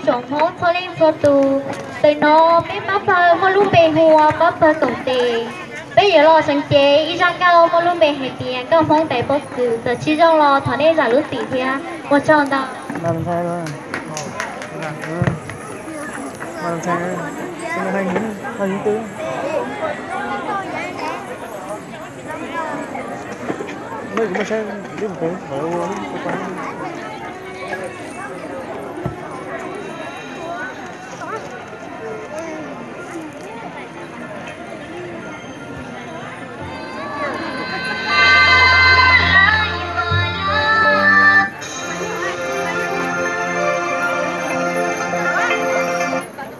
tsoom Hmoob txhua leej txhua tus, ntawm no peb pab pawg muaj lub npe hu ua pab pawg Koom Tes. Peb yuav los seev cev ib zaj nkauj muaj lub npe hais tias Nkauj Hmoob Tais Pob Kws. Txawm tsis zoo los thov nej zam lub txim thiab, ua tsaug ntau.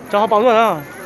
Tso ho paus tuaj na.